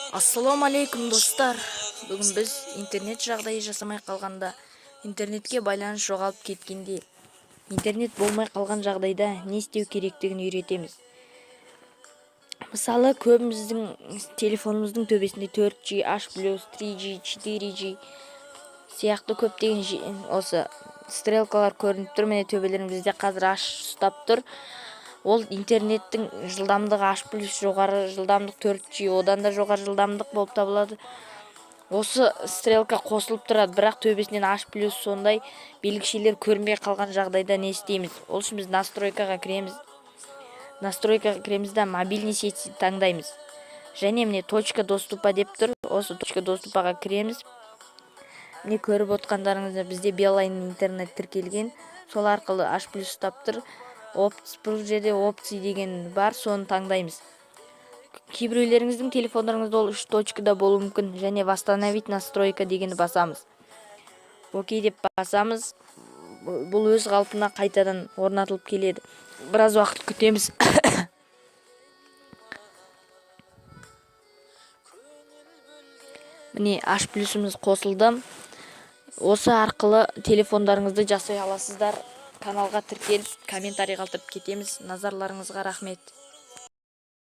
Ассалаумағалейкум, достар! Бүгін біз интернет жағдайы жасамай қалғанда, интернетке байланыс жоғалып кеткенде, интернет болмай қалған жағдайда не істеу керектігін үйретеміз. Мысалы, көбіміздің телефонымыздың төбесінде 4G, H+, 3G, 4G сияқты көптеген осы стрелкалар көрініп тұр. Міне, төбелерімізде қазір H ұстап тұр. Ол интернеттің жылдамдығы H плюс, жоғары жылдамдық, 4G одан да жоғары жылдамдық болып табылады. Осы стрелка қосылып тұрады, бірақ төбесінен H плюс сондай белгішелер көрінбей қалған жағдайда не істейміз? Ол үшін біз настройкаға кіреміз. Настройкаға кіреміз да, мобильный сеть таңдаймыз және, міне, точка доступа деп тұр, осы точка доступаға кіреміз. Міне, көріп отқандарыңыздай, бізде Билайн интернет тіркелген, сол арқылы H плюс ұстап тұр. Бұл жерде опции деген бар, соны таңдаймыз. Кейбіреулеріңіздің телефондарыңызда ол үш точкада болуы мүмкін. Және восстановить настройка дегенді басамыз, окей деп басамыз. Бұл өз қалпына қайтадан орнатылып келеді. Біраз уақыт күтеміз. Міне, H плюсіміз қосылды. Осы арқылы телефондарыңызды жасай аласыздар. Каналға тіркеліп, комментарий қалдырып кетеміз. Назарларыңызға рахмет!